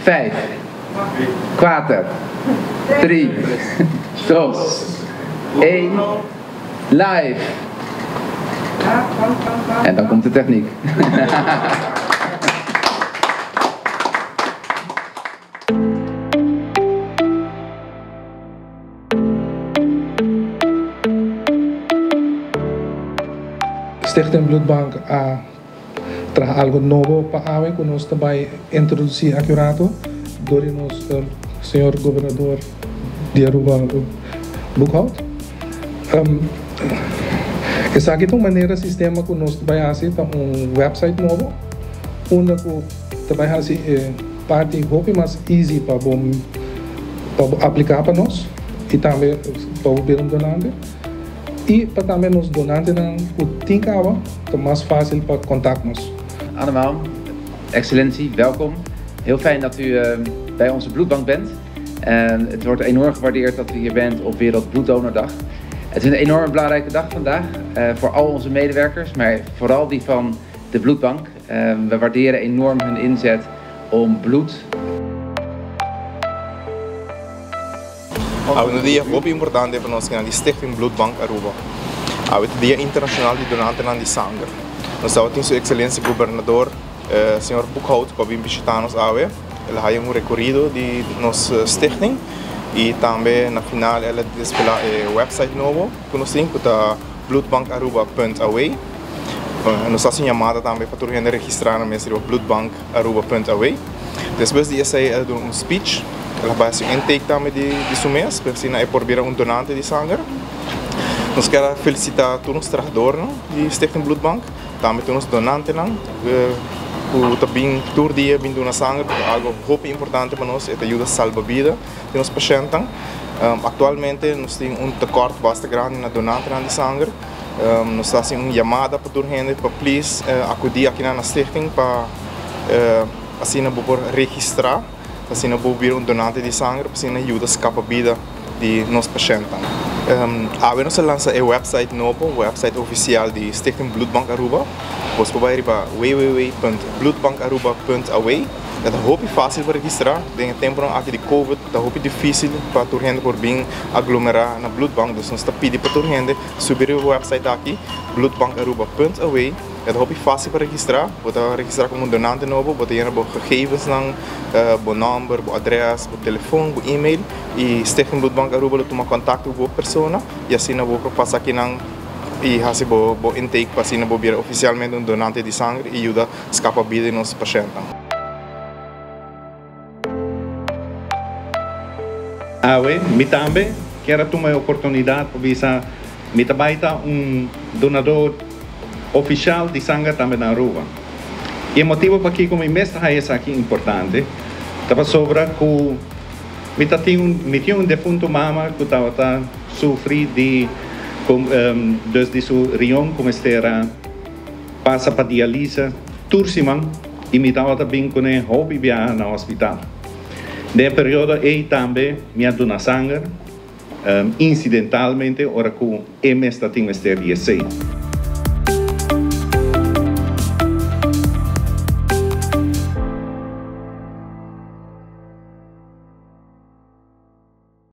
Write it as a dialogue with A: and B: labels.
A: Vijf, kuater, drie, dos, één, live! En dan komt de techniek.
B: Stichting Bloedbank a traha algo nobo pa awe ku nos ta bai introdusí aki un rato dor di nos señor Gobernador di Aruba Boekhout. Esaki ta un manera sistema ku nos ta bai hasi ta un website nobo unda ku ta bai hasi e parti hopi mas easy pa bo pa bo apliká pa nos i tambe pa bo bira un donante i pa tambe nos donantenan ku tin kaba ta mas fásil pa kontak nos.
A: Allemaal, excellentie, welkom. Heel fijn dat u bij onze bloedbank bent. Het wordt enorm gewaardeerd dat u hier bent op Wereldbloeddonordag. Het is een enorm belangrijke dag vandaag voor al onze medewerkers, maar vooral die van de bloedbank. We waarderen enorm hun inzet om bloed.
C: Awe ta un dia hopi importante pa nos kinan di Stichting Bloedbank Aruba. Awe ta Dia Internacional di Donantenan di Sanger. Nos tabatin Su Excelencia Gobernador Señor Boekhout cu a bin bishita nos awe. El a haya un recorido di nos stichting y tambe na final el a desvela e website nobo cu nos tin cu ta bloedbankaruba.away. Nos ta haci un yamada tambe pa tur hende registra nan mes riba bloedbankaruba.away. Despues di esey el a duna un speech, el a bai haci un intake tambe di su mes pa asina e por bira un donante di sanger. Nos kier a felicita tur nos trahadornan di Stichting Bloedbank. Tambe tur nos donantenan ku ta bin tur dia bin duna sanger ku ta algu hopi importante pa nos, e ta yuda salba bida di nos pashèntnan. Aktualmente nos tin un tekòrt basta grandi na donantenan di sanger. Nos ta hasi un yamada pa tur hende pa plis akudí akinan na stichting pa asina bo por registrá, pa asina bo bira un donante di sanger, pa asina yuda skapa bida. di nos pashèntnan. Awe nos a lansa e wèpsait nobo, wèpsait ofisial di Stichting Bloedbank Aruba. Bos por bai riba www.bloedbankaruba.away. E ta hopi fásil pa registrá. Den e tempunan aki di covid ta hopi difísil pa tur hende por bin aglomerá na Bloedbank. Dus nos ta pidi pa tur hende subi riba e wèpsait aki, bloedbankaruba.away. E ta hopi fásil pa registrá. Bo ta registrá komo un donante nobo, bo ta yena bo gegevensnan, bo nòmber, bo adrès, bo telefon, bo email. I Stichting Bloedbank Aruba lo tuma kontakto ku bo persona i asina bo por pasa akinan i hasi bo bo intake pa asina bo bira ofisialmente un donante di sanger i yuda skapa bida di nos pashèntnan.
D: Awe mi tambe kier a tuma e oportunidat pa bisa mi ta bai ta un donador ofisial di sanger tambe na Aruba. I e motibu pakiko mi mes ta haya esaki importante ta pasobra ku Mi ta tin un, mi tin un defunto mama ku tabata sufri di dus di su rion ku mester a pasa pa dialisa tur siman i mi tabata bin kuné hopi biaha na hospital. Den e periodo ei tambe mi a duna sanger incidentalmente ora ku e mes ta tin mester di esei.